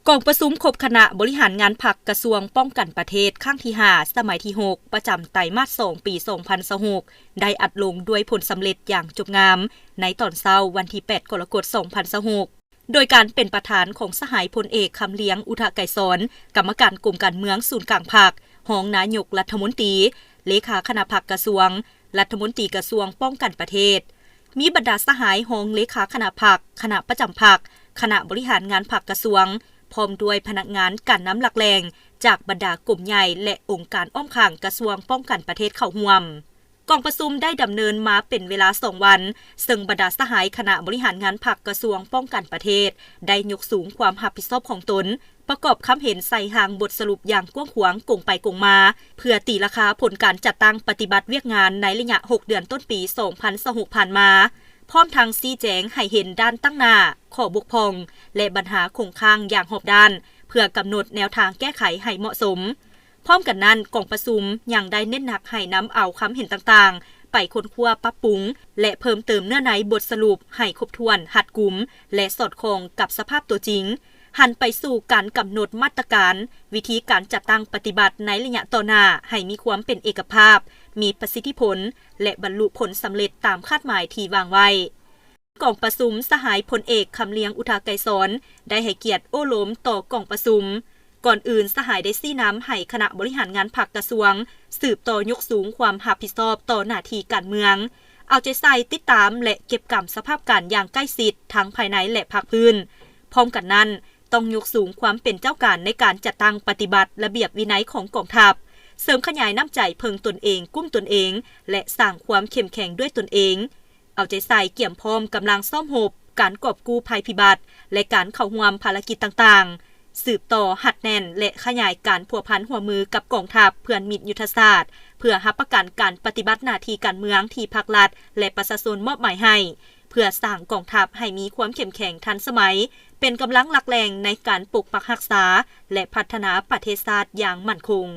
ກອງປະຊຸມຄົບຄະນະບໍລິຫານງານພັກກະຊວງປ້ອງກັນປະເທດ ຄັ້ງທີຫ້າ ສະໄໝທີຫົກ ປະຈຳໄຕມາດສອງ ປີສອງພັນຊາວຫົກ ໄດ້ອັດລົງດ້ວຍຜົນສຳເລັດຢ່າງຈົບງາມ ໃນຕອນເຊົ້າວັນທີແປດ ກໍລະກົດ ສອງພັນຊາວຫົກ ໂດຍການເປັນປະທານຂອງສະຫາຍພົນເອກ ຄຳລຽງ ອຸທະໄກສອນ ກຳມະການກົມການເມືອງສູນກາງພັກ, ຮອງນາຍົກລັດຖະມົນຕີ, ເລຂາຄະນະພັກກະຊວງ, ລັດຖະມົນຕີກະຊວງປ້ອງກັນປະເທດ, ມີບັນດາສະຫາຍຮອງເລຂາຄະນະພັກ, ຄະນະປະຈຳພັກ, ຄະນະບໍລິຫານງານພັກກະຊວງ ພ້ອມດ້ວຍພະນັກງານການນຳຫຼັກແຫຼ່ງຈາກບັນດາກົມໃຫຍ່ ແລະ ອົງການອ້ອມຂ້າງກະຊວງປ້ອງກັນປະເທດເຂົ້າຮ່ວມ. ກອງປະຊຸມໄດ້ດຳເນີນມາເປັນເວລາສອງວັນ, ເຊິ່ງບັນດາສະຫາຍຄະນະບໍລິຫານງານພັກກະຊວງປ້ອງກັນປະເທດ ໄດ້ຍົກສູງຄວາມຮັບຜິດຊອບຂອງຕົນ, ປະກອບຄຳເຫັນໃສ່ຮ່າງບົດສະຫຼຸບຢ່າງກວ້າງຂວາງກົງໄປກົງມາ ເພື່ອຕີລາຄາຜົນການຈັດຕັ້ງປະຕິບັດວຽກງານໃນໄລຍະຫົກເດືອນຕົ້ນປີສອງພັນຊາວຫົກຜ່ານມາ, ພ້ອມທັງຊີ້ແຈງໃຫ້ເຫັນດ້ານຕັ້ງໜ້າ, ຂໍ້ບົກຜ່ອງ ແລະ ບັນຫາຄົງຄ້າງຢ່າງຮອບດ້ານ ເພື່ອກຳນົດແນວທາງແກ້ໄຂໃຫ້ເໝາະສົມ. ພ້ອມກັນນັ້ນ, ກອງປະຊຸມຍັງໄດ້ເນັ້ນໜັກໃຫ້ນຳເອົາຄຳເຫັນຕ່າງໆ ໄປຄົ້ນຄວ້າປັບປຸງ ແລະ ເພີ່ມເຕີມເນື້ອໃນບົດສະຫຼຸບໃຫ້ຄົບຖ້ວນ, ຮັດກຸມ ແລະ ສອດຄ່ອງກັບສະພາບຕົວຈິງ, ຫັນໄປສູ່ການກຳນົດມາດຕະການ, ວິທີການຈັດຕັ້ງປະຕິບັດໃນໄລຍະຕໍ່ໜ້າໃຫ້ມີຄວາມເປັນເອກະພາບ, ມີປະສິດທິຜົນ ແລະ ບັນລຸຜົນສຳເລັດຕາມຄາດໝາຍທີ່ວາງໄວ້. ກອງປະຊຸມ ສະຫາຍພົນເອກ ຄຳລຽງ ອຸທະໄກສອນ ໄດ້ໃຫ້ກຽດໂອ້ລົມຕໍ່ກອງປະຊຸມ. ກ່ອນອື່ນ, ສະຫາຍໄດ້ຊີ້ນຳໃຫ້ຄະນະບໍລິຫານງານພັກກະຊວງ ສືບຕໍ່ຍົກສູງຄວາມຮັບຜິດຊອບຕໍ່ໜ້າທີ່ການເມືອງ, ເອົາໃຈໃສ່ຕິດຕາມ ແລະ ເກັບກຳສະພາບການຢ່າງໃກ້ຊິດ ທັງພາຍໃນ ແລະ ພາກພື້ນ. ພ້ອມກັນນັ້ນ, ຕ້ອງຍົກສູງຄວາມເປັນເຈົ້າການໃນການຈັດຕັ້ງປະຕິບັດລະບຽບວິໄນຂອງກອງທັບ, ເສີມຂະຫຍາຍນ້ຳໃຈເພິ່ງຕົນເອງ, ກຸ້ມຕົນເອງ ແລະ ສ້າງຄວາມເຂັ້ມແຂງດ້ວຍຕົນເອງ. ເອົາໃຈໃສ່ກຽມພ້ອມກຳລັງຊ້ອມຮົບ, ການກອບກູ້ໄພພິບັດ ແລະ ການເຂົ້າຮ່ວມພາລະກິດຕ່າງໆ, ສືບຕໍ່ຮັດແໜ້ນ ແລະ ຂະຫຍາຍການພົວພັນຮ່ວມມືກັບກອງທັບເພື່ອນມິດຍຸດທະສາດ ເພື່ອຮັບປະກັນການປະຕິບັດໜ້າທີ່ການເມືອງທີ່ພັກລັດ ແລະ ປະຊາຊົນມອບໝາຍໃຫ້, ເພື່ອສ້າງກອງທັບໃຫ້ມີຄວາມເຂັ້ມແຂງທັນສະໄໝ, ເປັນກຳລັງຫຼັກແຫຼ່ງໃນການປົກປັກຮັກສາ ແລະ ພັດທະນາປະເທດຊາດຢ່າງໝັ້ນຄົງ.